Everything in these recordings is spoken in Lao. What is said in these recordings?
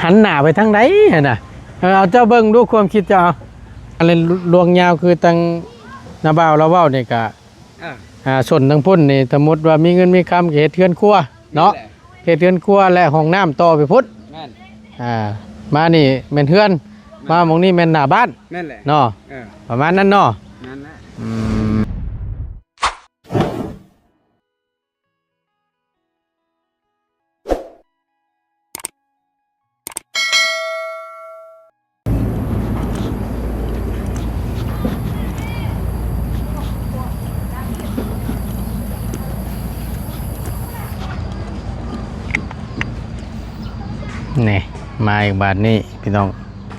ຫັນໜ້າໄປທາງໃດຫັ້ນນະ? ເອີ ເອົາ ເຈົ້າເບິ່ງດູຄວາມຄິດເຈົ້າ ເອົາ ອັນນັ້ນລວງຍາວຄືທາງນ້າບ່າວລາວເວົ້ານີ້ກະ ເອີ ອ່າ ຊົນທາງພຸ້ນນີ້ ສົມມຸດວ່າມີເງິນມີຄຳກະເຮັດເຮືອນຄົວເນາະ ເຮັດເຮືອນຄົວ ແລະ ຫ້ອງນ້ຳຕໍ່ໄປພຸ້ນ ແມ່ນ ອ່າ ມານີ້ແມ່ນເຮືອນ ແມ່ນ ມາໝ່ອງນີ້ແມ່ນໜ້າບ້ານ ແມ່ນແຫຼະ ເນາະ ເອີ ປະມານນັ້ນເນາະ ນັ້ນແຫຼະ ອືມ. ນີ້ ມາອີກບາດນີ້ພີ່ນ້ອງ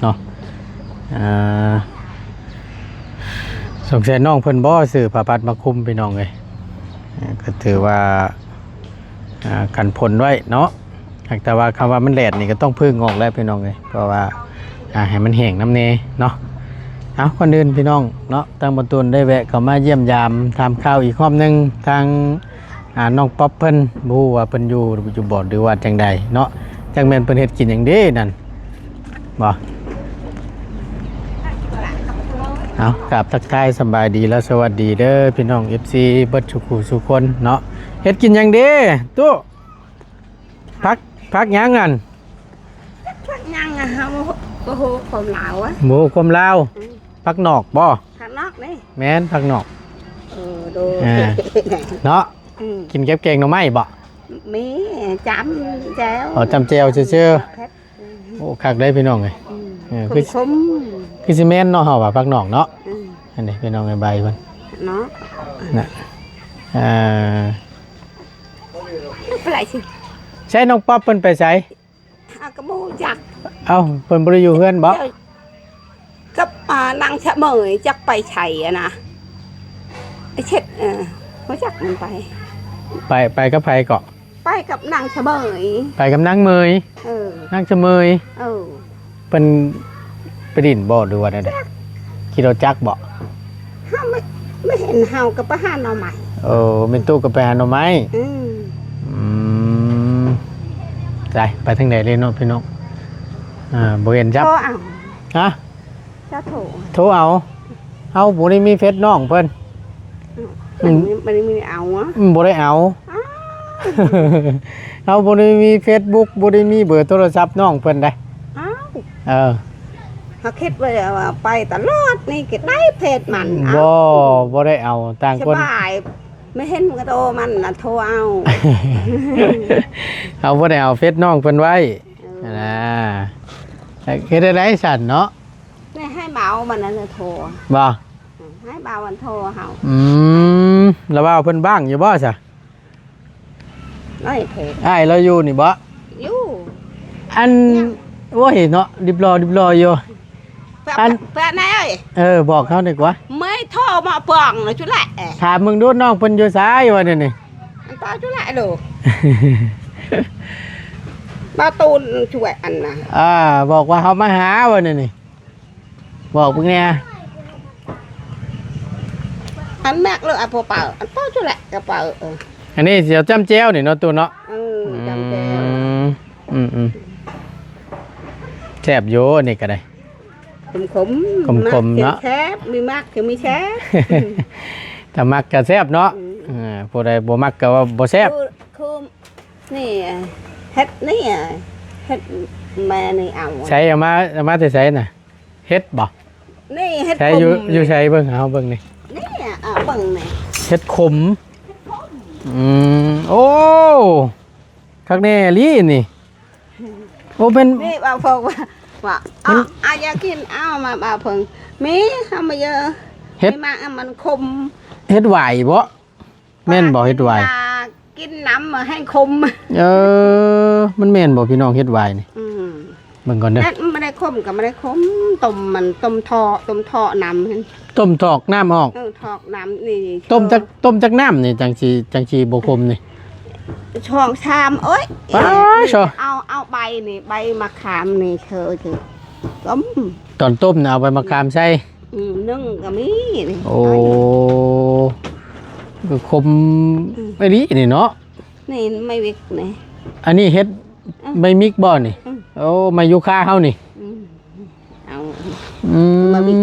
ເນາະ ເອີ ສົງໄສນ້ອງເພິ່ນບໍ່ຊື້ຜ້າພັດມາຄຸມພີ່ນ້ອງເອີຍ ເອີ ກໍຖືວ່າ ອ່າ ກັນຝົນໄວ້ເນາະ ຫາກແຕ່ວ່າຄຳວ່າມັນແດດນີ້ກໍຕ້ອງເພິ່ງອອກແລ້ວພີ່ນ້ອງເອີຍ ເພາະວ່າ ອ່າ ໃຫ້ມັນແຫ້ງນຳແດ່ເນາະ ເອົາ ກ່ອນອື່ນພີ່ນ້ອງເນາະ ທາງບ່າວຕູນໄດ້ແວະເຂົ້າມາຢ້ຽມຢາມຖາມຂ່າວອີກຮອບໜຶ່ງ ທາງ ອ່າ ນ້ອງປັອບເພິ່ນ ບໍ່ຮູ້ວ່າເພິ່ນຢູ່ ຢູ່ບໍ່ ຫຼືວ່າຈັ່ງໃດເນາະ ຈັກແມ່ນເພິ່ນເຮັດກິນຫຍັງເດ້ນັ້ນ ບໍ່ ເອົາ ກາບທັກທາຍສະບາຍດີ ແລະ ສະຫວັດດີເດີພີ່ນ້ອງ ເອັຟຊີ ເບິດສູ່ຜູ້ສູ່ຄົນເນາະ ເຮັດກິນຫຍັງເດ້ຕູ້? ຜັກ ຜັກຫຍັງຫັ້ນ? ຜັກຫຍັງອະ ເຮົາບໍ່ຮູ້ຄວາມລາວອະ ບໍ່ຮູ້ຄວາມລາວ ອືມ ຜັກນອກບໍ່? ຜັກນອກນີ້ ແມ່ນ ຜັກນອກ ເອີ ໂດຍ ເອີ ເນາະ ອືມ ກິນກັບແກງໜໍ່ໄມ້ບໍ່? ມີ ຈ້ຳແຈ່ວ ອໍ ຈ້ຳແຈ່ວຊື່ໆ ເຜັດ ໂອ້ ຄັກເດ້ພີ່ນ້ອງເອີຍ ອືມ ເອີ ຄື ຂົມໆ ຄືຊິແມ່ນເນາະ ເຮົາວ່າຜັກນອກເນາະ ອືມ ອັນນີ້ພີ່ນ້ອງເອີຍ ໃບເພິ່ນເນາະ ນະ ເອີ ໄປໃສ ໃສນ້ອງປັອບເພິ່ນໄປໃສ? ເຮົາກໍບໍ່ຮູ້ຈັກ ເອົ້າ ເພິ່ນບໍ່ໄດ້ຢູ່ເຮືອນບໍ່? ກັບ ອ່າ ນາງສະເໝີຍ ຈັກໄປໃສຫັ້ນນະ ໄປເຊັດ ເອີ ບໍ່ຈັກມັນໄປ ໄປ ໄປກັບໃຜເກາະ? ໄປກັບນາງສະເໝີຍ ໄປກັບນາງເໝີຍ ເອີ ນາງສະເໝີຍ ເອີ ເພິ່ນໄປດິນບໍ່ ຫຼືວ່າແນວໃດ? ຂີ່ລົດຈັກບໍ່? ເຮົາ ມາ ມາເຫັນເຮົາກໍໄປຫາໜໍ່ໄມ້ ເອີ ແມ່ຕູ້ກໍໄປຫາໜໍ່ໄມ້ ອືມ ອືມ ໄປ ໄປທາງໃດເລີຍເນາະພີ່ນ້ອງ ອ່າ ບໍ່ເຫັນຈັກ ໂທເອົາ ຮະ? ຈະໂທ ໂທເອົາ ເຮົາບໍ່ໄດ້ມີເຟສນ້ອງເພິ່ນ ອືມ ອືມ ບໍ່ໄດ້ມີເອົາ ອືມ ບໍ່ໄດ້ເອົາ ອ້າວ ເຮົາບໍ່ໄດ້ມີເຟສບຸກ ບໍ່ໄດ້ມີເບີໂທລະສັບນ້ອງເພິ່ນໃດ ອ້າວ ເອີ ເຮົາຄິດວ່າ ວ່າໄປຕະຫຼອດນີ້ກໍໄດ້ເຟສມັນ ບໍ່ ເອົ້າ ບໍ່ໄດ້ເອົາ ຕ່າງຄົນ ສະບາຍ ມາເຫັນກໍໂທມັນນະ ໂທເອົາ ເຮົາບໍ່ໄດ້ເອົາເຟສນ້ອງເພິ່ນໄວ້ ເອີ ນະ ເຮັດໄດ້ຊັ້ນເນາະ ນີ້ໃຫ້ບ່າວມັນນັ້ນໂທ ບໍ່ ໃຫ້ບ່າວມັນໂທເຮົາ ອືມ ລະບ່າວເພິ່ນວ່າງຢູ່ບໍ່ຊະ? ອ້າຍເພິ່ນ ອ້າຍລາວຢູ່ນີ້ບໍ່? ຢູ່ ອັນ ໂອ້ຍເນາະ ດິບຫຼໍ່ ດິບຫຼໍ່ຢູ່ ເພື່ອນ ອັນ ເພື່ອນນາຍເອີຍ ເອີ ບອກເຮົາດີກວ່າ ເມື່ອຍໂທມາປອງນະຈຸແລະ ຖາມເບິ່ງດູນ້ອງເພິ່ນຢູ່ໃສວ່າແນວນີ້ ອັນປາຈຸແລະໂລ ບ່າວຕູນຊ່ວຍອັນນະ ອ່າ ບອກວ່າເຮົາມາຫາວ່າແນວນີ້ ບອກເບິ່ງແດ່ ອັນແມັກເລີຍ ອັນໂປເປີ ອັນເປີຈຸແລະກະເປີ ເອີ ອັນນີ້ຊິເອົາຈ້ຳແຈ່ວນີ້ເນາະ ຕູ້ເນາະ ເອີ ອືມ ຈ້ຳແຈ່ວ ອືມໆ ແຊບຢູ່ ອັນນີ້ກໍໄດ້ ຂົມໆ ຂົມໆ ມັກເນາະ ແຊບ ມີມັກກໍມີແຊບ ຖ້າມັກກໍແຊບເນາະ ອືມ ເອີ ຜູ້ໃດບໍ່ມັກກໍວ່າບໍ່ແຊບ ຄື ຄື ນີ້ ເຫັດນີ້ ເຫັດແມ່ນີ້ເອົາ ໃສເອົາມາ ເອົາມາແຕ່ໃສນະ? ເຫັດບໍ່? ນີ້ເຫັດ ໃສຢູ່ ຂົມ ຢູ່ໃສ? ເບິ່ງ ເອົາເບິ່ງນີ້ ນີ້ ເອົາເບິ່ງນີ້ ເຫັດຂົມ ອືມ ໂອ້ ຄັກແນ່ອີ່ຫຼີນີ້ ໂອ້ ເປັນ ນີ້ບ່າວເພິ່ນວ່າ ວ່າ ມັນ ເອົາ ເອົາຢາກກິນ ເອົາມາບ່າວເພິ່ນ ມີ ເອົາມາເຢີະ ເຫັດ ມີມາ ມັນຂົມ ເຫັດຫວາຍບໍ່? ແມ່ນບໍ່ເຫັດຫວາຍ? ກິນນ້ຳແຮງຂົມ ເອີ ມັນແມ່ນບໍ່ພີ່ນ້ອງ ເຫັດຫວາຍນີ້? ອືມ ເບິ່ງກ່ອນເດີ ມັນບໍ່ໄດ້ຂົມກໍບໍ່ໄດ້ຂົມ ຕົ້ມມັນ ຕົ້ມເທາະ ຕົ້ມເທາະນ້ຳຫັ້ນ ຕົ້ມຖອກນ້ຳອອກ ເອີ ຖອກນ້ຳນີ້ ຕົ້ມຈັກ ຕົ້ມຈັກນ້ຳນີ້ ຈັ່ງຊິ ຈັ່ງຊິບໍ່ຂົມນີ້? ສອງສາມ ໂອ້ຍ ປາດ ເອົາ ເອົາໃບນີ້ ໃບມະຂາມນີ້ເທີ ຕົ້ມ ຕອນຕົ້ມນະ ເອົາໃບມະຂາມໃສ່ ອືມ ໜຶ່ງກໍມີນີ້ ໂອ້ ຄືຂົມ ອືມ ອີ່ຫຼີນີ້ເນາະ ນີ້ໃບວິກນີ້ ອັນນີ້ເຫັດ ອືມ ໃບມິກບໍ່ນີ້? ອືມ ໂອ້ ໄມ້ຢູຄາເຮົານີ້ ອືມ ເອົາ ອືມ ມາບິດ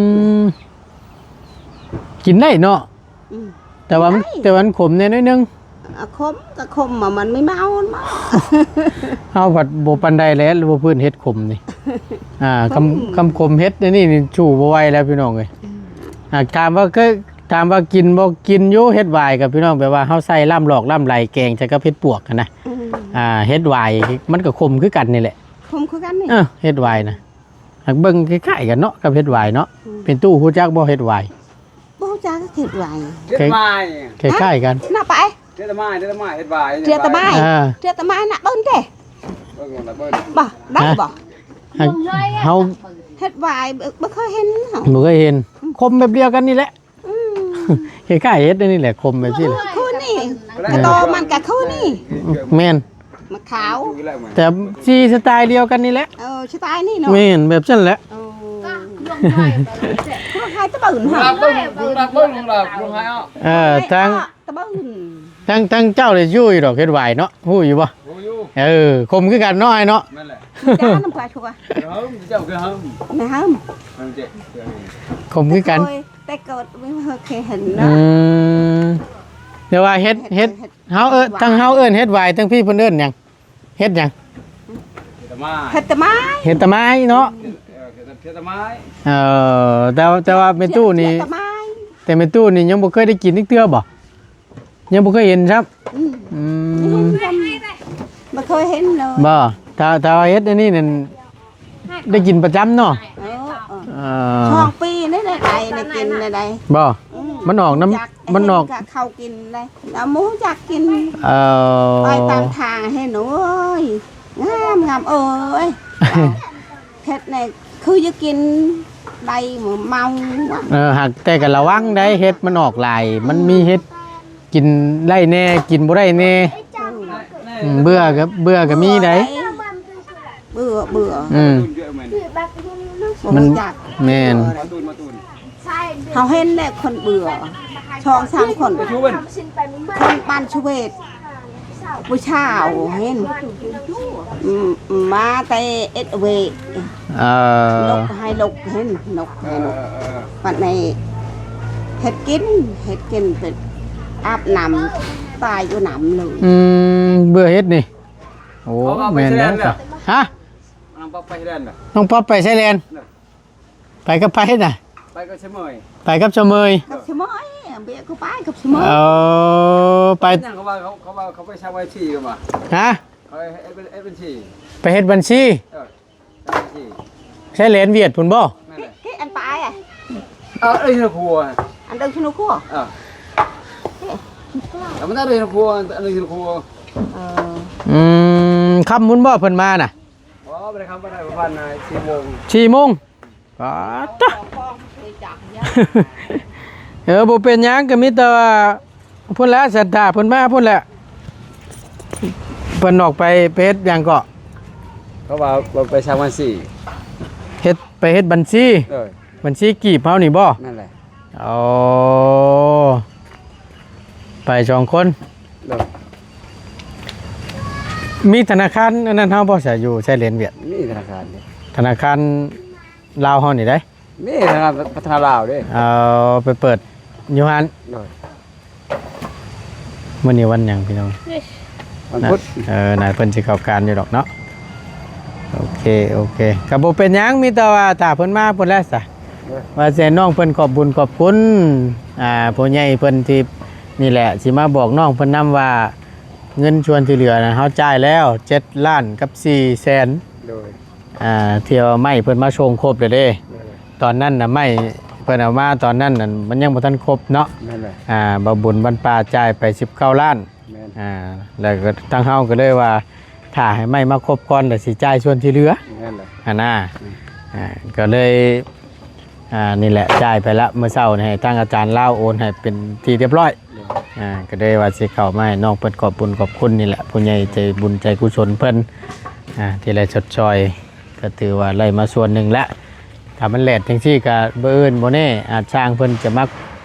ກິນໄດ້ເນາະ ອືມ ແຕ່ວ່າມັນ ກິນໄດ້ ແຕ່ວ່າມັນຂົມແດ່ໜ້ອຍໜຶ່ງ ອາ ຂົມກໍຂົມ ມັນມີເມົາ ເມົາ ເຮົາພັດບໍ່ປານໃດແຫຼະ ບໍ່ພື້ນເຫັດຂົມນີ້ ອ່າ ຄຳ ເອີ ຄຳຂົມເຫັດນີ້ນີ້ ສູ້ບໍ່ໄຫວແລ້ວພີ່ນ້ອງເອີຍ ອືມ ອ່າ ຖາມວ່າເຄີຍ ຖາມວ່າກິນບໍ່ ກິນຢູ່ເຫັດຫວາຍກັບພີ່ນ້ອງ ແບບວ່າເຮົາໃສ່ລຳຫຼອກລຳໄຫຼ ແກງໃສ່ກັບເຫັດປວກຫັ້ນນະ ອືມ ອ່າ ເຫັດຫວາຍມັນກໍຂົມຄືກັນນີ້ແຫຼະ ຂົມຄືກັນນີ້ ເອີ ເຫັດຫວາຍນະ ຫາກເບິ່ງຄ້າຍໆກັນເນາະກັບເຫັດຫວາຍເນາະ ອືມ ເປັນຕູ້ຮູ້ຈັກບໍ່ເຫັດຫວາຍ? ບໍ່ຮູ້ຈັກເຫັດຫວາຍ ເຫັດຫວາຍ ຄ້າຍໆກັນ ນະ ໄປ ເທດຕະມາຍ ເທດຕະມາຍ ເຫັດຫວາຍ ເທດຕະມາຍ ເອີ ເທດຕະມາຍນະເບິ່ງເດ້ ເບິ່ງລະເບິ່ງ ບໍ່ ໄດ້ບໍ່? ຮະ? ເຮົາ ເຫັດຫວາຍ ບໍ່ ບໍ່ເຄີຍເຫັນ ບໍ່ເຄີຍເຫັນ ອືມ ຂົມແບບດຽວກັນນີ້ແຫຼະ ອືມ ຄ້າຍໆເຫັດອັນນີ້ແຫຼະ ຂົມແບບຊີ້ແຫຼະ ຄືນີ້ ກະຕໍມັນກະຄືນີ້ ແມ່ນ ມັນຂາວ ແຕ່ສີສະໄຕດຽວກັນນີ້ແຫຼະ ເອີ ສະໄຕນີ້ເນາະ ແມ່ນ ແບບຊັ້ນແຫຼະ ໂອ້ ລວງໄຮຕະບຶນ ລວງໄຮ ເອີ ທາງ ຕະບຶນ ທາງ ທາງເຈົ້າໄດ້ຢູ່ຢູ່ດອກເຫັດຫວາຍເນາະ ຮູ້ຢູ່ບໍ່? ຮູ້ຢູ່ ເອີ ຂົມຄືກັນເນາະ ອ້າຍເນາະ ແມ່ນແຫຼະ ເຈົ້ານຳພວກ ເຈົ້າຄືເຮົາ ແມ່ເຮົາ ຂົມຄືກັນ ແຕ່ເກີດ ແຕ່ເກີດບໍ່ເຄີຍເຫັນເນາະ ອືມ ແຕ່ວ່າເຫັດ ເຫັດ ເຫັດ ເຮົາເອີ້ນ ເຫັດຫວາຍ ທາງເຮົາເອີ້ນເຫັດຫວາຍ ທາງພີ້ເພິ່ນເອີ້ນຫຍັງ? ເຫັດຫຍັງ? ເຫັດຕະມາຍ ເຫັດຕະມາຍ ເຫັດຕະມາຍເນາະ ເອີ ເຫັດຕະມາຍ ເອີ ແຕ່ ແຕ່ວ່າແມ່ຕູ້ນີ້ ເຫັດຕະມາຍ ແຕ່ແມ່ຕູ້ນີ້ຍັງບໍ່ເຄີຍໄດ້ກິນຈັກເທື່ອບໍ່? ຍັງບໍ່ເຄີຍເຫັນຊ້ຳ ອືມ ອືມ ບໍ່ເຄີຍເຫັນເລີຍ ບໍ່ ຖ້າ ຖ້າວ່າເຫັດອັນນີ້ນັ້ນ ໄດ້ກິນປະຈຳເນາະ ເອີ ເອີ ສອງປີນີ້ໄດ້ ໄດ້ ໄດ້ກິນໄດ້ ບໍ່ ອືມ ມັນອອກນຳ ມັນອອກ ເຫັນເຂົາກິນໄດ້ ລະໝູຢາກກິນ ເອີ ໄປຕາມທາງເຫັນ ໂອ້ຍ ງາມ ງາມເອີຍ ເຫັດນີ້ຄືຢາກກິນໄດ້ເມົາ ເອີ ຫາກແຕ່ກໍລະວັງໄດ໋ ເຫັດມັນອອກຫຼາຍ ມັນມີເຫັດກິນໄດ້ແດ່ ກິນບໍ່ໄດ້ແດ່ ອືມ ອືມ ເບື່ອກໍ ເບື່ອກໍມີໄດ໋ ເບື່ອ ເບື່ອ ອືມ ມັນ ແມ່ນ ເຮົາເຫັນແລ້ວຄົນເບື່ອ ສອງສາມຄົນ ຄົນບ້ານສະເວດ ຜູ້ຊາວເຫັນ ອືມ ມາແຕ່ເອັດເວ ເອີ ນົກໃຫ້ລົກເຫັນ ນົກໃຫ້ລົກ ເອີ ເອີ ບັດນີ້ເຮັດກິນ ເຮັດກິນໄປອາບນ້ຳ ຕາຍຢູ່ນ້ຳເລີຍ ອືມ ເບື່ອເຫັດນີ້ ໂອ້ ແມ່ນແລ້ວ ຮະ ນ້ອງປັອບໄປແລນ ນ້ອງປັອບໄປໃສແລນ ໄປກັບໃຜນະ? ໄປກັບສະເໝີຍ ໄປກັບສະເໝີຍ ກັບສະເໝີຍ ເບຍກໍໄປກັບສະເໝີຍ ເອີ ໄປ ເຂົາວ່າ ເຂົາ ເຂົາວ່າເຂົາໄປສະເໝີຍ ບັນຊີ ເຂົາວ່າ ຮະ? ເຂົາເຮັດ ເຮັດບັນຊີ ໄປເຮັດບັນຊີ ເອີ ເຮັດບັນຊີ ໃຊ້ແລນຫວຽດພຸ້ນບໍ່? ແມ່ນແຫຼະ ທີ່ອັນປາຍ ເອີ ເອີ ຢູ່ໃນຄົວ ອັນເດີຢູ່ໃນຄົວ ເອີ ແລ້ວມັນເດີຢູ່ໃນຄົວ ອັນເດີຢູ່ໃນຄົວ ເອີ ອືມ ຄ່ຳພຸ້ນບໍ່ເພິ່ນມານະ? ບໍ່ ບໍ່ໄດ້ຄ່ຳປານໃດ ປະມານສີ່ໂມງ ສີ່ໂມງ ປາດຕະ ເອີ ບໍ່ເປັນຫຍັງ ກໍມີແຕ່ວ່າພຸ້ນແຫຼະ ສັນທາເພິ່ນມາພຸ້ນແຫຼະ ເພິ່ນອອກໄປ ໄປເຮັດຫຍັງເກາະ ເຂົາວ່າ ວ່າໄປສ້າງບັນຊີ ເຮັດ ໄປເຮັດບັນຊີ ເອີ ບັນຊີກີບເຮົານີ້ບໍ່? ນັ້ນແຫຼະ ອໍ ໄປສອງຄົນ ໂດຍ ມີທະນາຄານອັນນັ້ນເຮົາບໍ່ ສາ ຢູ່ໃຊ້ແລນຫວຽດ? ມີທະນາຄານເດ້ ທະນາຄານ ລາວເຮົານີ້ເດ້ ມີທະນາ ພັດທະນາລາວເດ້ ເອີ ໄປເປີດຢູ່ຫັ້ນ ໂດຍ ມື້ນີ້ວັນຫຍັງພີ່ນ້ອງ? ວັນພຸດ ເອີ ນາຍເພິ່ນຊິເຂົ້າການຢູ່ດອກເນາະ ໂອເຄ ໂອເຄ ກໍບໍ່ເປັນຫຍັງ ມີແຕ່ວ່າຖ້າເພິ່ນມາພຸ້ນແຫຼະຊະ ໂດຍ ວ່າຊິໃຫ້ນ້ອງເພິ່ນຂອບບຸນຂອບຄຸນ ອ່າ ຜູ້ໃຫຍ່ເພິ່ນທີ່ ນີ້ແຫຼະ ຊິມາບອກນ້ອງເພິ່ນນຳວ່າ ເງິນສ່ວນທີ່ເຫຼືອນະ ເຮົາຈ່າຍແລ້ວ ເຈັດລ້ານກັບສີ່ແສນ ໂດຍ ອ່າ ທີ່ວ່າໄມ້ເພິ່ນມາສົ່ງຄົບແລ້ວເດ້ ເອີ ຕອນນັ້ນນະ ໄມ້ເພິ່ນເອົາມາຕອນນັ້ນນັ້ນ ມັນຍັງບໍ່ທັນຄົບເນາະ ແມ່ນແຫຼະ ອ່າ ບ່າວບຸນບ້ານປ່າຈ່າຍໄປສິບເກົ້າລ້ານ ແມ່ນ ອ່າ ແລ້ວກໍທາງເຮົາກໍເລີຍວ່າ ຖ້າໃຫ້ໄມ້ມາຄົບກ່ອນ ແລ້ວຊິຈ່າຍສ່ວນທີ່ເຫຼືອ ແມ່ນແຫຼະ ຫັ້ນນະ ອືມ ອ່າ ກໍເລີຍ ອ່າ ນີ້ແຫຼະ ຈ່າຍໄປລະ ມື້ເຊົ້ານີ້ໃຫ້ທາງອາຈານລາວໂອນໃຫ້ເປັນທີ່ຮຽບຮ້ອຍ ໂດຍ ອ່າ ກໍເລີຍວ່າຊິເຂົ້າມາໃຫ້ນ້ອງເພິ່ນຂອບບຸນຂອບຄຸນນີ້ແຫຼະ ຜູ້ໃຫຍ່ໃຈບຸນໃຈກຸສົນເພິ່ນ ອ່າ ທີ່ໄດ້ຊົດຊ່ອຍ ກໍຖືວ່າໄດ້ມາສ່ວນໜຶ່ງແລ້ວ ຖ້າມັນແລດຈັ່ງຊີ້ກໍມື້ອື່ນບໍ່ແນ່ ອາດຊ່າງເພິ່ນຈະມາ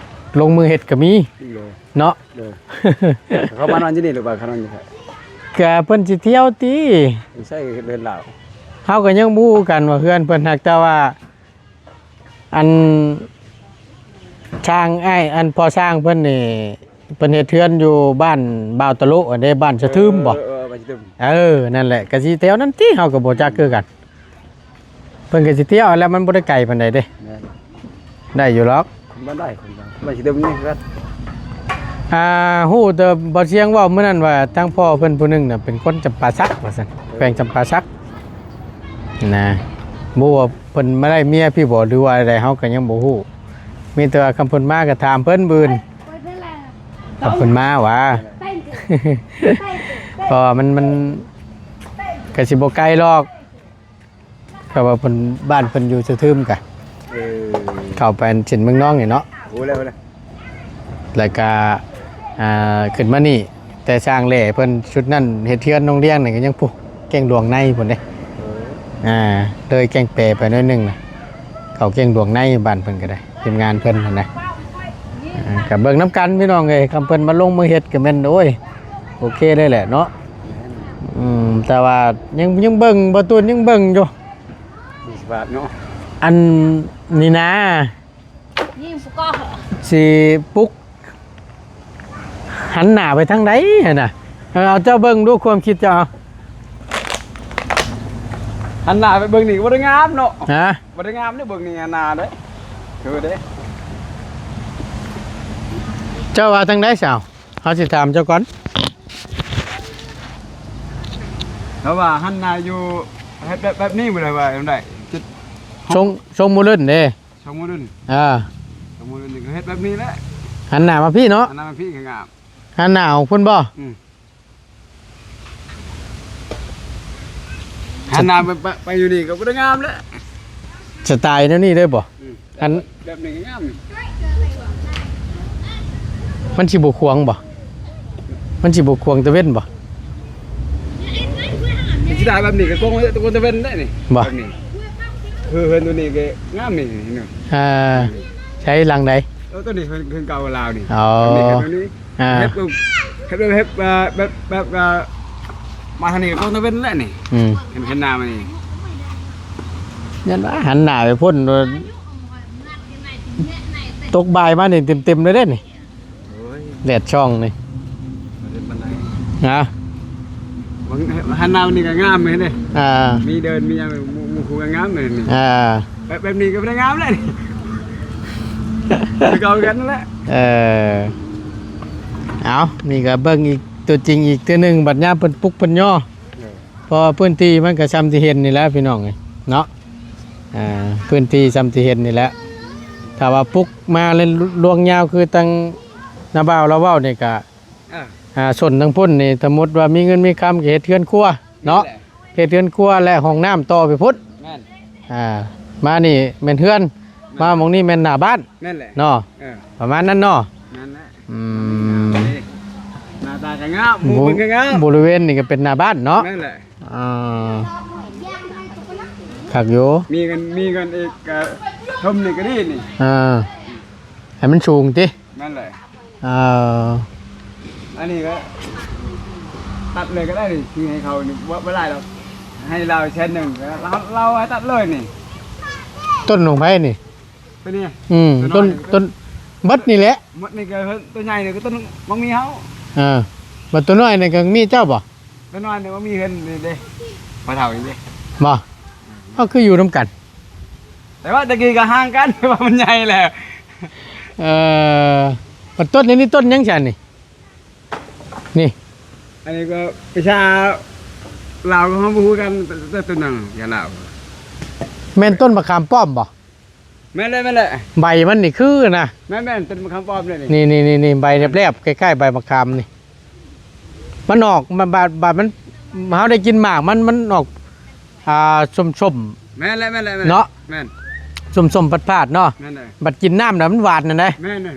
ລົງມືເຮັດກໍມີ ໂດຍ ເນາະ ໂດຍ ເຂົາມານອນຢູ່ນີ້ຫຼືວ່າເຂົານອນຢູ່ໃສ? ກະເພິ່ນຊິທ່ຽວຕິ ຢູ່ໃສເຮືອນລາວ? ເຮົາກໍຍັງບໍ່ຮູ້ກັນວ່າເຮືອນເພິ່ນ ຫາກແຕ່ວ່າ ອັນ ຊ່າງອ້າຍ ອັນ ພໍ່ຊ່າງເພິ່ນນີ້ ເພິ່ນເຮັດເຮືອນຢູ່ບ້ານບ່າວຕະໂລອັນເດ້ ບ້ານສະທຶມບໍ່? ເອີ ເອີ ບ້ານສະທຶມ ເອີ ນັ້ນແຫຼະ ກະຊິແຖວນັ້ນຕິ ເຮົາກໍບໍ່ຈັກຄືກັນ. ເພິ່ນກໍຊິທ່ຽວແລ້ວ ມັນບໍ່ໄດ້ໄກປານໃດເດ້. ແມ່ນ ໄດ້ຢູ່ດອກ ມັນໄດ້ ມັນຊິເດີມນີ້ຄືກັນ. ອ່າ ຮູ້ແຕ່ບ່າວຊຽງເວົ້າມື້ນັ້ນວ່າ ທາງພໍ່ເພິ່ນຜູ້ໜຶ່ງນະ ເປັນຄົນຈຳປາສັກວ່າຊັ້ນ ເອີ ແຂວງຈຳປາສັກນະ. ບໍ່ຮູ້ວ່າເພິ່ນມາໄດ້ເມຍພີ້ບໍ່ ຫຼືວ່າໃດ ເຮົາກໍຍັງບໍ່ຮູ້. ມີແຕ່ວ່າຄັນເພິ່ນມາກໍຖາມເພິ່ນມື້ອື່ນ ຄັນເພິ່ນມາຫວາ. ເພາະວ່າມັນ ມັນກໍຊິບໍ່ໄກດອກ. ເພາະວ່າເພິ່ນ ບ້ານເພິ່ນຢູ່ສະທຶມກະ ເອີ ເຂົ້າໄປເສັ້ນເມືອງນອງນີ້ເນາະ. ໂອ້ ແລ້ວ ແລ້ວ ແລ້ວກະ ອ່າ ຂຶ້ນມານີ້ ແຕ່ຊ່າງແຫຼ່ເພິ່ນຊຸດນັ້ນ ເຮັດເຮືອນໂຮງຮຽນນີ້ກໍຍັງ ພຸ້ນ ແກ້ງຫຼວງໃນພຸ້ນເດ້. ເອີ ອ່າ ເລີຍແກ້ງແປໄປໜ້ອຍໜຶ່ງນະ ເຂົ້າແກ້ງຫຼວງໃນ ບ້ານເພິ່ນກໍໄດ້ ທີມງານເພິ່ນຫັ້ນນະ. ອ່າ ກໍເບິ່ງນຳກັນພີ່ນ້ອງເອີຍ ຄັນເພິ່ນມາລົງມືເຮັດກໍແມ່ນ ໂອ້ຍ ໂອເຄເລີຍແຫຼະເນາະ. ແມ່ນ ອືມ ແຕ່ວ່າຍັງ ຍັງເບິ່ງ ບ່າວຕູນຍັງເບິ່ງຢູ່ ມີສະບາຍເນາະ ອັນນີ້ນາ ຍິງສະກອ ຊິປຸກ ຫັນໜ້າໄປທາງໃດຫັ້ນນະ? ເອີ ເອົາ ເຈົ້າເບິ່ງດູ ຄວາມຄິດເຈົ້າ ເອົາ ຫັນໜ້າໄປເບິ່ງນີ້ກໍບໍ່ໄດ້ງາມເນາະ. ຮະ? ບໍ່ໄດ້ງາມເດ້ ເບິ່ງນີ້ຫັ້ນໜ້າເດ້ ຄືເດ້. ເຈົ້າວ່າທາງໃດຊາວ? ເຮົາຊິຖາມເຈົ້າກ່ອນ. ເຂົາວ່າຫັນໜ້າຢູ່ ເຮັດແບບ ແບບນີ້ບໍ່ໄດ້ວ່າຈັ່ງໃດ? ຊົງ ຊົງໂມເດີນເດ້. ຊົງໂມເດີນ ອ່າ ຊົງໂມເດີນນີ້ກໍເຮັດແບບນີ້ແຫຼະ. ຫັນໜ້າມາພີ້ເນາະ. ຫັນໜ້າມາພີ້ກໍງາມ. ຫັນໜ້າອອກພຸ້ນບໍ່? ອືມ. ຫັນໜ້າໄປ ໄປ ໄປຢູ່ນີ້ກໍບໍ່ໄດ້ງາມແລ້ວ. ສະໄຕແນວນີ້ເລີຍບໍ່? ອືມ. ອັນ ແບບນີ້ກໍງາມ. ມັນຊິບໍ່ຂວາງບໍ່? ມັນຊິບໍ່ຂວາງຕາເວັນບໍ່? ມັນຊິໄດ້ແບບນີ້ກໍກົງ ກົງຕາເວັນໄດ້ນີ້. ບໍ່? ແບບນີ້ ຄືເຮືອນຕົວນີ້ກໍງາມນີ້ ເຫັນບໍ່? ອ່າ ໃຊ້ຫຼັງໃດ? ເອີ ຕົວນີ້ເຮືອນ ເຮືອນເກົ່າລາວນີ້. ອໍ ແບບນີ້ ຕົວນີ້ ອ່າ ເຮັດ ເຮັດ ເຮັດ ເຮັດ ເອີ ແບບ ແບບ ເອີ ມາທາງນີ້ກໍກົງຕາເວັນແລ້ວນີ້. ອືມ. ເຫັນ ເຫັນໜ້າມັນນີ້ ຢ້ານວ່າຫັນໜ້າໄປພຸ້ນ ຕົກບ່າຍມານີ້ເຕັມໆເລີຍເດ້ນີ້. ໂອ້ຍ ແດດຊ່ອງນີ້ ບໍ່ເປັນປານໃດ. ຮະ? ເບິ່ງ ຫັນໜ້ານີ້ກໍງາມເລີຍເດ້. ອ່າ ມີເດີນ ມີຫຍັງ ໝູ່ ໝູ່ຄູ່ກໍງາມເລີຍນີ້. ອ່າ ແບບ ແບບນີ້ກໍບໍ່ໄດ້ງາມແລ້ວນີ້ ຄືເກົ່າຄືກັນນັ້ນແຫຼະ. ເອີ ເອົາ ນີ້ກໍເບິ່ງອີກ ຕົວຈິງອີກເທື່ອໜຶ່ງ ບັດຍາມເພິ່ນປຸກເພິ່ນຍໍ. ເອີ ເພາະວ່າພື້ນທີ່ມັນກໍຊ່ຳທີ່ເຫັນນີ້ແຫຼະພີ່ນ້ອງເອີຍເນາະ. ອ່າ ພື້ນທີ່ຊ່ຳທີ່ເຫັນນີ້ແຫຼະ ຖ້າວ່າປຸກມາແລ້ວລວງຍາວຄືທາງນ້າບ່າວລາວເວົ້ານີ້ກະ ເອີ ອ່າ ຊົນທາງພຸ້ນນີ້ ສົມມຸດວ່າມີເງິນມີຄຳກໍເຮັດເຮືອນຄົວເນາະ. ແມ່ນແຫຼະ ເຮັດເຮືອນຄົວ ແລະ ຫ້ອງນ້ຳຕໍ່ໄປພຸ້ນ. ແມ່ນ. ອ່າ ມານີ້ແມ່ນເຮືອນ. ແມ່ນ. ມາໝ່ອງນີ້ແມ່ນໜ້າບ້ານ. ແມ່ນແຫຼະ ເນາະ. ເອີ ປະມານນັ້ນເນາະ. ແມ່ນແຫຼະ. ອືມ ໜ້າຕາກໍງາມ ໝູ່ເພິ່ນກໍງາມ ບໍລິເວນນີ້ກໍເປັນໜ້າບ້ານເນາະ. ແມ່ນແຫຼະ. ອ່າ ຄັກຢູ່ ມີເງິນ ມີເງິນອີກກໍຖົມນີ້ກໍດີນີ້. ອ່າ ໃຫ້ມັນສູງຕິ. ແມ່ນແຫຼະ. ເອີ ອັນນີ້ກໍຕັດເລີຍກໍໄດ້ນີ້ ທີ່ໃຫ້ເຂົານີ້ ບໍ່ ບໍ່ຫຼາຍດອກ ໃຫ້ລາວແສນໜຶ່ງ ລາວ ລາວໃຫ້ຕັດເລີຍນີ້. ຕົ້ນຂອງໃຜນີ້? ຕົວນີ້. ອືມ ຕົ້ນ ຕົ້ນ ເບິດນີ້ແຫຼະ ໝົດນີ້ກໍຕົ້ນໃຫຍ່ນີ້ກໍຕົ້ນບັກມີເຮົາ. ເອີ ບັດຕົວນ້ອຍນີ້ກໍມີເຈົ້າບໍ່? ຕົວນ້ອຍນີ້ບໍ່ມີເຮືອນນີ້ເດ້ ພໍ່ເຖົ້ານີ້ເດ້. ບໍ່? ເຮົາຄືຢູ່ນຳກັນ ແຕ່ວ່າແຕ່ກີ້ກໍຫ່າງກັນ ແຕ່ວ່າມັນໃຫຍ່ແລ້ວ. ເອີ ບັດຕົ້ນນີ້ ນີ້ຕົ້ນຫຍັງຊັ້ນນີ້? ນີ້ ອັນນີ້ກໍພາສາລາວກໍເຮົາບໍ່ຮູ້ກັນ ແຕ່ ແຕ່ຕົ້ນຫຍັງພາສາລາວ. ແມ່ນຕົ້ນມະຂາມປ້ອມບໍ່? ແມ່ນແຫຼະ ແມ່ນແຫຼະ. ໃບມັນນີ້ຄືນະ. ແມ່ນໆ ຕົ້ນມະຂາມປ້ອມເດ້ນີ້. ນີ້ໆໆ ໃບແຫຼບໆ ຄ້າຍໆໃບມະຂາມນີ້ ມັນອອກ ບາດ ບາດ ບາດມັນ ເຮົາໄດ້ກິນໝາກມັນ ມັນອອກ ອ່າ ສົ້ມໆ. ແມ່ນແຫຼະ ແມ່ນແຫຼະ ແມ່ນແຫຼະ ເນາະ. ແມ່ນ ສົ້ມໆ ຝາດໆ ເນາະ. ແມ່ນແຫຼະ. ບັດກິນນ້ຳນະມັນຫວານນັ້ນເດ້. ແມ່ນ ແມ່ນ.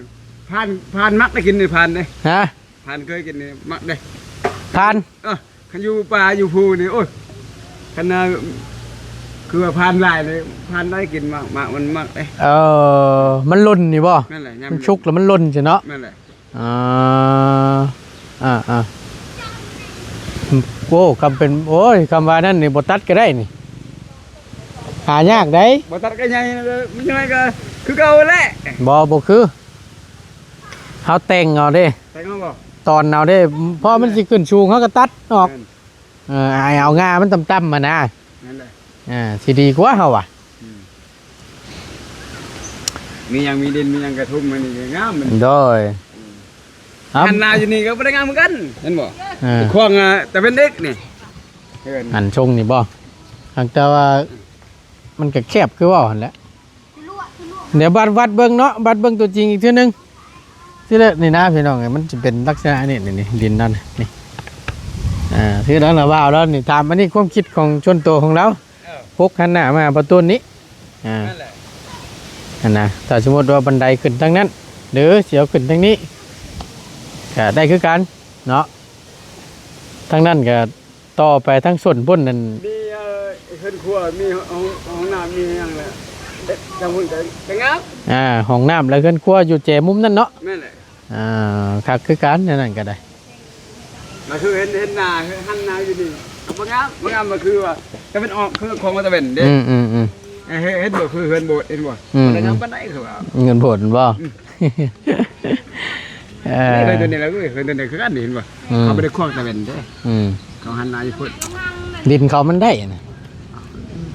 ພານ ພານມັກໄດ້ກິນນີ້ ພານເດ້. ຮະ? ພານເຄີຍກິນນີ້ ມັກເດ້ ພານ. ເອີ ຄັນຢູ່ປ່າຢູ່ພູນີ້ ໂອ້ຍ ຄັນນະ ຄືວ່າພານຫຼາຍເລີຍ ພານໄດ້ກິນໝາກ ໝາກມັນມັກເດ້. ເອີ ມັນຫຼົ່ນນີ້ບໍ່? ແມ່ນແຫຼະ ມັນສຸກແລ້ວມັນຫຼົ່ນຊີ້ເນາະ. ແມ່ນແຫຼະ. ອ່າ ອ່າໆ ໂອ້ ຄຳເປັນ ໂອ້ຍ ຄຳວ່ານັ້ນນີ້ບໍ່ຕັດກໍໄດ້ນີ້. ຫາຍາກໃດ໋. ບໍ່ຕັດກໍໃຫຍ່ ມັນຍັງໄງກໍຄືເກົ່າແຫຼະ. ບໍ່ ບໍ່ຄື ເຮົາແຕ່ງເອົາເດ້ ແຕ່ງເອົາບໍ່? ຕອນເອົາເດ້ ເພາະມັນຊິຂຶ້ນສູງ ເຮົາກໍຕັດອອກ. ແມ່ນ ເອີ ໃຫ້ເອົາງ່າມັນຕ່ຳໆຫັ້ນນະ. ນັ້ນແຫຼະ ອ່າ ຊິດີກວ່າເຮົາວ່າ. ອືມ ມີຫຍັງ ມີດິນ ມີຫຍັງກະທຸ່ມມັນນີ້ງາມມັນ. ໂດຍ ອືມ ຄັນນາຢູ່ນີ້ກໍບໍ່ໄດ້ງາມຄືກັນ ເຫັນບໍ່? ເອີ ຂວາງ ອາ ຕາເວັນເດັກນີ້ ເຮືອນ ອັນຊົງນີ້ບໍ່? ຫາກແຕ່ວ່າມັນກໍແຄບຄືເວົ້າຫັ້ນແຫຼະ. ດຽວບັດວັດເບິ່ງເນາະ ບັດເບິ່ງຕົວຈິງອີກເທື່ອໜຶ່ງ. ທີ່ແລກນີ້ນະພີ່ນ້ອງເອີຍ ມັນຈະເປັນລັກສະນະນີ້ ນີ້ ນີ້ ດິນເຮົານີ້ ນີ້ ອ່າ ຄືນັ້ນລະວ່າແລ້ວນີ້ ຖາມອັນນີ້ຄວາມຄິດຂອງສ່ວນຕົວຂອງລາວ. ເອີ ປົກຫັນໜ້າມາຫາປະຕູນີ້ ອ່າ ນັ້ນແຫຼະ ຫັ້ນນະ. ຖ້າສົມມຸດວ່າບັນໄດຂຶ້ນທາງນັ້ນ ຫຼືຊິເອົາຂຶ້ນທາງນີ້ ກະໄດ້ຄືກັນເນາະ. ທາງນັ້ນກະ ຕໍ່ໄປທາງສົ້ນພຸ້ນນັ້ນ ມີ ເອີ ເຮືອນຄົວ ມີຫ້ອງ ຫ້ອງນ້ຳ ມີຫຍັງແຫຼະ ທາງພຸ້ນກໍ ກໍງາມ. ອ່າ ຫ້ອງນ້ຳ ແລະ ເຮືອນຄົວຢູ່ແຈມຸມນັ້ນເນາະ. ແມ່ນແຫຼະ ອ່າ ຄັກຄືກັນ ແນວນັ້ນກໍໄດ້. ກໍຄືເຫັນ ເຫັນໜ້າ ເຫັນໜ້າຢູ່ນີ້ ກໍບໍ່ງາມ ບໍ່ງາມ ກໍຄືວ່າຕາເວັນອອກ ຄືຂອງຕາເວັນເດ້. ອືມໆໆ ເອີ ເຫັນ ເຫັນບໍ່ ຄືເຮືອນໂບດ ເຫັນບໍ່? ອືມໆ ບໍ່ໄດ້ງາມປານໃດ ຄືວ່າ ເງິນໂບດບໍ່? ອືມ ເອີ ເຮືອນຕົວນີ້ລະ ເອີ ເຮືອນຕົວນີ້ຄືກັນນີ້ ເຫັນບໍ່? ອືມ ເຂົາບໍ່ໄດ້ຂວາງຕາເວັນເດ້. ອືມ ເຂົາຫັນໜ້າຢູ່ພຸ້ນ ດິນເຂົາມັນໄດ້ນະ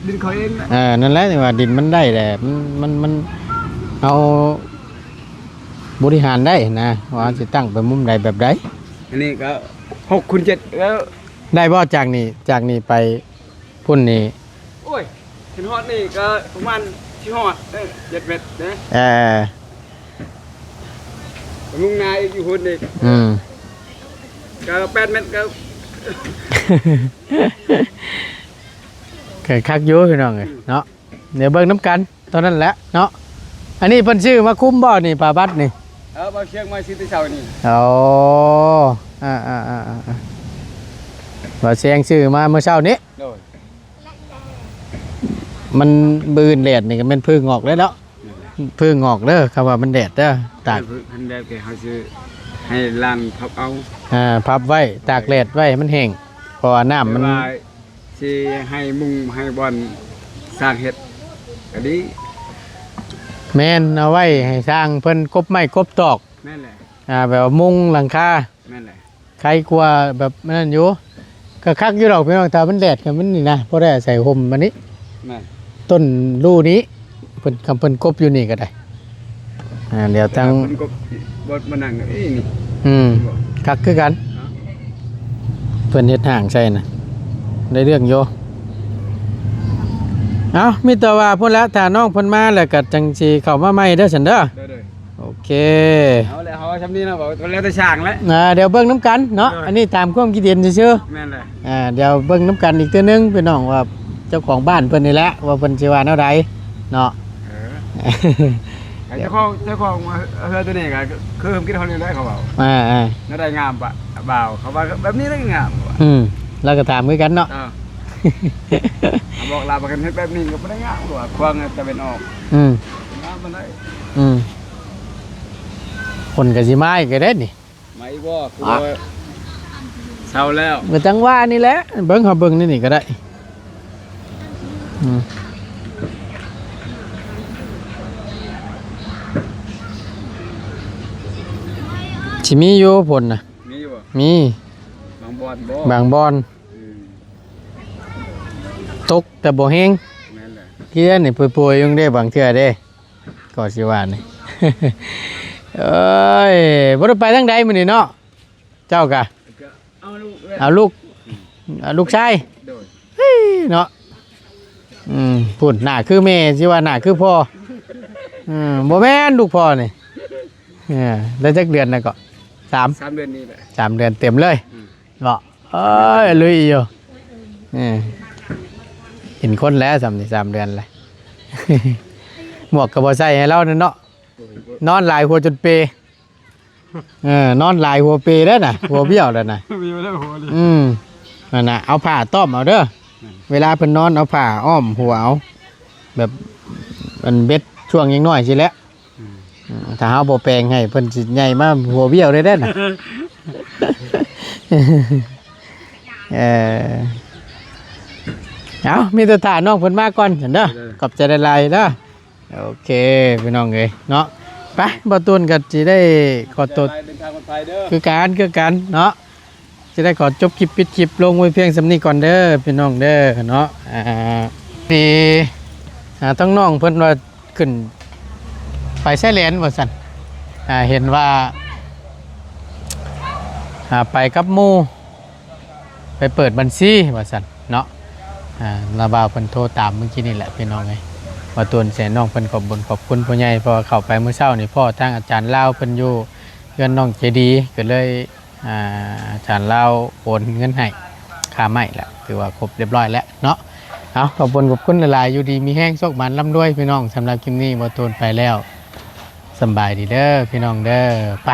ດິນເຂົາເອງນະ. ເອີ ນັ້ນແຫຼະ ທີ່ວ່າດິນມັນໄດ້ແຫຼະ ມັນ ມັນ ມັນ ເຮົາບໍລິຫານໄດ້ນະ ວ່າເຮົາຊິຕັ້ງໄປມຸມໃດແບບໃດ. ອັນນີ້ກໍຫົກຄູນເຈັດແລ້ວ ໄດ້ບໍ່? ຈາກນີ້ ຈາກນີ້ໄປພຸ້ນນີ້ ໂອ້ຍ ຂຶ້ນຮອດນີ້ກໍປະມານ ຊິຮອດເດ້ ເຈັດແມັດເດ້. ເອີ ໄປມຸງນາອີກຢູ່ພຸ້ນອີກ. ອືມ ກໍແປດແມັດກໍ ກໍຄັກຢູ່ພີ່ນ້ອງເອີຍເນາະ. ດຽວເບິ່ງນຳກັນ ເທົ່ານັ້ນແຫຼະເນາະ. ອັນນີ້ເພິ່ນຊື້ມາຄຸມບໍ່ນີ້ ຜ້າບັດນີ້? ເອີ ບ່າວຊຽງມາຊື້ແຕ່ເຊົ້ານີ້. ອໍ ອ່າໆໆ ບ່າວຊຽງຊື້ມາມື້ເຊົ້ານີ້. ໂດຍ ມັນ ມື້ອື່ນແດດນີ້ກໍແມ່ນຜຶ່ງອອກແລ້ວເນາະ. ແມ່ນແຫຼະ ຜຶ່ງອອກເດີ ຄຳວ່າມັນແດດເດີ ຕາກ ຄັນແດດກໍເຮົາຊິໃຫ້ລ້າງພັບເອົາ. ອ່າ ພັບໄວ້ ຕາກແດດໄວ້ໃຫ້ມັນແຫ້ງ ເພາະວ່ານ້ຳມັນ ແຕ່ວ່າຊິໃຫ້ມຸງໃຫ້ບ່ອນຊ່າງເຮັດກໍດີ. ແມ່ນ ເອົາໄວ້ໃຫ້ຊ່າງເພິ່ນກົບໄມ້ກົບຕອກ. ແມ່ນແຫຼະ ອ່າ ແບບວ່າມຸງຫຼັງຄາ. ແມ່ນແຫຼະ ໄຄກວ່າແບບນັ້ນຢູ່ ກໍຄັກຢູ່ດອກພີ່ນ້ອງ ຖ້າມັນແດດກໍມັນນີ້ນະ ພໍໄດ້ອາໄສຮົ່ມອັນນີ້. ແມ່ນ ຕົ້ນລູນີ້ ເພິ່ນ ຄຳເພິ່ນກົບຢູ່ນີ້ກໍໄດ້. ອ່າ ດຽວຕັ້ງ ເພິ່ນກໍບໍ່ມານັ່ງອີ່ນີ້. ອືມ ຄັກຄືກັນ ເນາະ ເພິ່ນເຮັດຫ້າງໃສ່ນະ ໄດ້ເລື່ອງຢູ່. ເອົ້າ ມີແຕ່ວ່າພຸ້ນລະ ຖ້ານ້ອງເພິ່ນມາແລ້ວກໍຈັ່ງຊິເຂົ້າມາໃໝ່ເດີຊັ້ນເດີ. ໂດຍໆ ໂອເຄ ເອົາແຫຼະ ເຮົາຊ່ຳນີ້ເນາະ ກໍແລ້ວແຕ່ຊ່າງແຫຼະ. ອ່າ ດຽວເບິ່ງນຳກັນເນາະ. ໂດຍ ອັນນີ້ຕາມຄວາມຄິດເຫັນຊື່ໆ. ແມ່ນແຫຼະ ອ່າ ດຽວເບິ່ງນຳກັນອີກເທື່ອໜຶ່ງພີ່ນ້ອງ ວ່າເຈົ້າຂອງບ້ານເພິ່ນນີ້ແຫຼະ ວ່າເພິ່ນຊິວ່າແນວໃດເນາະ. ເອີ ເຈົ້າຂອງ ເຈົ້າຂອງເຮືອນຕົວນີ້ກໍຄືຄວາມຄິດເຮົານີ້ແຫຼະ ເຂົາເວົ້າ. ອ່າໆ ແນວໃດງາມປະບ່າວ ເຂົາວ່າແບບນີ້ແຫຼະງາມ. ອືມ ລາວກໍຖາມຄືກັນເນາະ. ເອີ ບອກລາວວ່າຄັນເຮັດແບບນີ້ກໍບໍ່ໄດ້ງາມ ເຂົາວ່າຂວາງຕາເວັນອອກ. ອືມ ງາມປານໃດ. ອືມ ຄົນກໍຊິມາອີກແລ້ວເດ້ນີ້. ມາອີກບໍ່? ຄືວ່າເຊົາແລ້ວ ກໍຈັ່ງວ່ານີ້ແຫຼະ ເບິ່ງ ເຮົາເບິ່ງໃນນີ້ກໍໄດ້. ອືມ ຊິມີຢູ່ຝົນນະ. ມີຢູ່ບໍ່? ມີ ບາງບ່ອນບໍ່? ບາງບ່ອນ. ອືມ ຕົກແຕ່ບໍ່ແຮງ. ແມ່ນແຫຼະ ເທື່ອນີ້ປ່ວຍໆຢູ່ເດ້ ບາງເທື່ອເດ້. ກໍຊິວ່ານີ້ ເອີຍ ບໍ່ໄດ້ໄປທາງໃດມື້ນີ້ເນາະ ເຈົ້າກະ ເອົາລູກ ເອົາລູກ ເອົາລູກຊາຍ. ໂດຍ ເຮີ້ຍ ເນາະ. ອືມ ພຸ້ນ ໜ້າຄືແມ່ ຊິວ່າໜ້າຄືພໍ່. ອືມ ບໍ່ແມ່ນລູກພໍ່ນີ້. ເອີ ໄດ້ຈັກເດືອນແລ້ວເກາະ? ສາມ ສາມເດືອນນີ້ແຫຼະ ສາມເດືອນເຕັມເລີຍ. ອືມ ເນາະ. ເອີຍ ລຸຍຢູ່. ເອີ ເຫັນຄົນແລ້ວ ສ່ຳນີ້ສາມເດືອນແລ້ວ. ໝວກກໍບໍ່ໃສ່ໃຫ້ລາວນັ້ນເນາະ. ໂອ້ຍ ນອນຫຼາຍຫົວຈົນເປ. ເອີ ນອນຫຼາຍຫົວເປແລ້ວນະ ຫົວບ້ຽວແລ້ວນະ. ມີແລ້ວຫົວນີ້. ອືມ ນັ້ນນະ ເອົາຜ້າຕ້ອມເອົາເດີ. ແມ່ນ ເວລາເພິ່ນນອນ ເອົາຜ້າອ້ອມຫົວເອົາ ແບບ ອັນເບັດຊ່ວງຍັງນ້ອຍຊີ້ແຫຼະ. ອືມ ອືມ ຖ້າເຮົາບໍ່ແປງໃຫ້ ເພິ່ນຊິໃຫຍ່ມາຫົວບ້ຽວເລີຍເດ້ນະ. ເອີ ເອົາ ມີແຕ່ຖ້ານ້ອງເພິ່ນມາກ່ອນຊັ້ນເດີ. ໂດຍ ຂອບໃຈຫຼາຍໆເດີ. ໂອເຄ ພີ່ນ້ອງເອີຍເນາະ. ໄປ ບ່າວຕູນກໍຊິໄດ້ຂໍຕົວ ເດີນທາງປອດໄພເດີ. ຄືກັນ ຄືກັນເນາະ. ຊິໄດ້ຂໍຈົບຄລິບ ປິດຄລິບລົງໄວ້ພຽງສ່ຳນີ້ກ່ອນເດີພີ່ນ້ອງເດີເນາະ. ອ່າ ທີ່ ອ່າ ທາງນ້ອງເພິ່ນວ່າຂຶ້ນໄປຊາຍແດນວ່າຊັ້ນ. ອ່າ ເຫັນວ່າ ອ່າ ໄປກັບໝູ່ ໄປເປີດບັນຊີວ່າຊັ້ນເນາະ. ອ່າ ລາວບ່າວເພິ່ນໂທຕາມມື້ກີ້ນີ້ແຫຼະພີ່ນ້ອງເອີຍ. ບ່າວຕູນແສນນ້ອງເພິ່ນຂອບບຸນຂອບຄຸນຜູ້ໃຫຍ່ ເພາະວ່າເຂົ້າໄປມື້ເຊົ້ານີ້ພໍ້ທາງອາຈານລາວເພິ່ນຢູ່ເຮືອນນ້ອງເຈດີ ກໍເລີຍ ອ່າ ອາຈານລາວໂອນເງິນໃຫ້ຄ່າໄມ້ລະ ຖືວ່າຄົບຮຽບຮ້ອຍແລ້ວເນາະ. ເອົາ ຂອບຄຸນ ຂອບຄຸນຫຼາຍໆ ຢູ່ດີມີແຮງ ໂຊກໝານ ລ່ຳລວຍພີ່ນ້ອງ. ສຳລັບຄລິບນີ້ ບ່າວຕູນໄປແລ້ວ ສຳບາຍດີເດີພີ່ນ້ອງເດີ. ໄປ